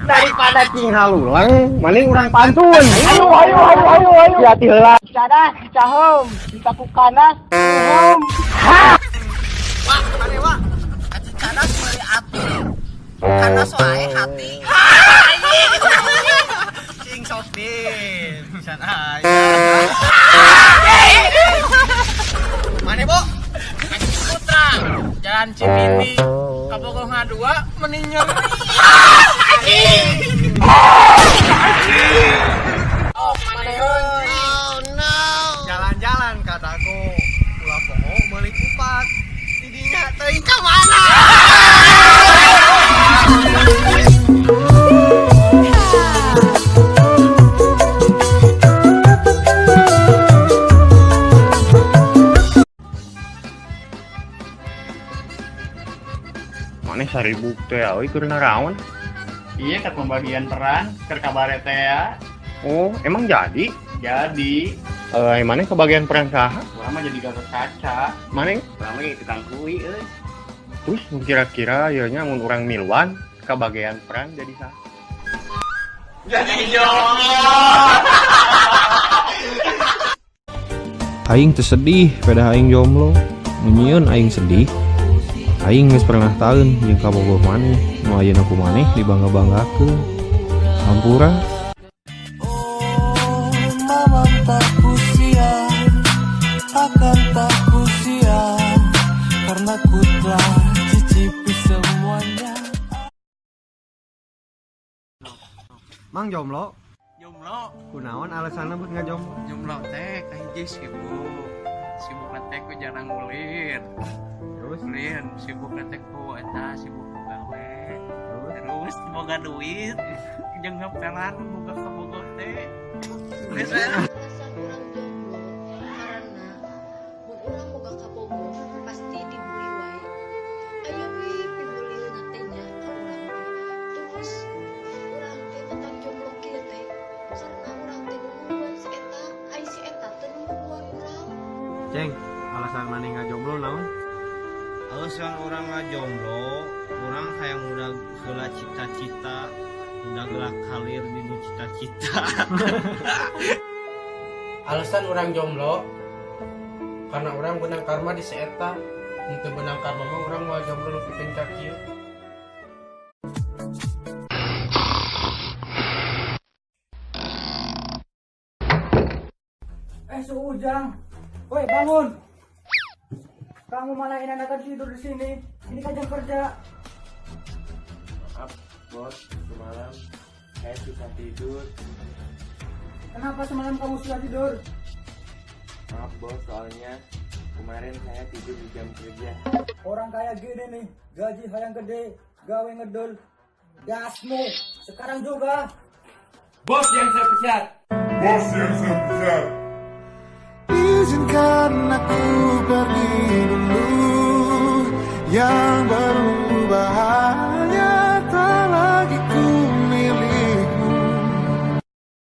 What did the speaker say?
Daripada cing halulang, mending urang pantun. Ayo ayo ayo ayo ayo. Hati heula. Cadas, cahem, ditakukanas, hum. Wah, mana wah? Kacing cadas meuli ati. Kanas wae hati. Cing sopir, pisan aya. Mana bo? Kacing Putra, Jalan Cimindi. Kabogoh ngadua mending nyeri. Oh, no. Jalan-jalan kataku, ulah poho meuli kupat. Tidinya teuing ka mana? Maneh saribuk teh euy keur naraon? Iya, kat pembagian peran keur kabare teh ya. Oh, emang jadi? Jadi. Maneh kebagian peran saha? Urang mah jadi Gatot Kaca. Maneh? Urang mah jadi tukang kui euy. Terus kira-kira ieu nya mun urang miluan kebagian peran jadi saha? Jadi jomblo. Aing teu sedih, pedah aing jomblo. Nyieun aing sedih. Aing geus pernah taeun jeung kabogoh maneh, nu ayeuna ku maneh dibangga-banggakeun. Hampura. Oh, mamam tak kusia, akan tak kusia, karena ku telah cicipi semuanya. Mang jomblo? Jomblo. Kunaon alasanna buat ngajomblo? Jomblo teh kahiji sibuk. Sibuk teh ku jarang ulin. Terus? Ulin, sibuk teh ku eta sibuk gawe. Terus boga duit jeung ngepelan boga kabogoh teh. Geus we. Alasan urang jomblo karena mun urang boga kabogoh pasti dibully wae. Aya we pibulieuna teh nya ka urang teh. Terus urang teh matak jomblo kieu teh karena urang teh nungguan si eta, ai si eta teh nungguan urang. Ceng, alasan maneh ngajomblo naon? Alasan urang ngajomblo, urang hayang udah geula cita-cita, udah geula kalir dinu cita-cita. Alasan urang jomblo karena urang benang karma di si eta. Henteu benang karma mah urang moal jomblo nepikeun ka kieu. Si Ujang. Woi, bangun. Kamu malah enak-enakan tidur di sini. Ini kan jam kerja. Maaf, bos, semalam saya susah tidur. Kenapa semalam kamu susah tidur? Maaf, bos, soalnya kemarin saya tidur di jam kerja. Orang kayak gini nih, gaji hayang gede, gawe ngedul. Gasmu, sekarang juga. Bos yang saya pecat. Bos yang saya pecat. Izinkan aku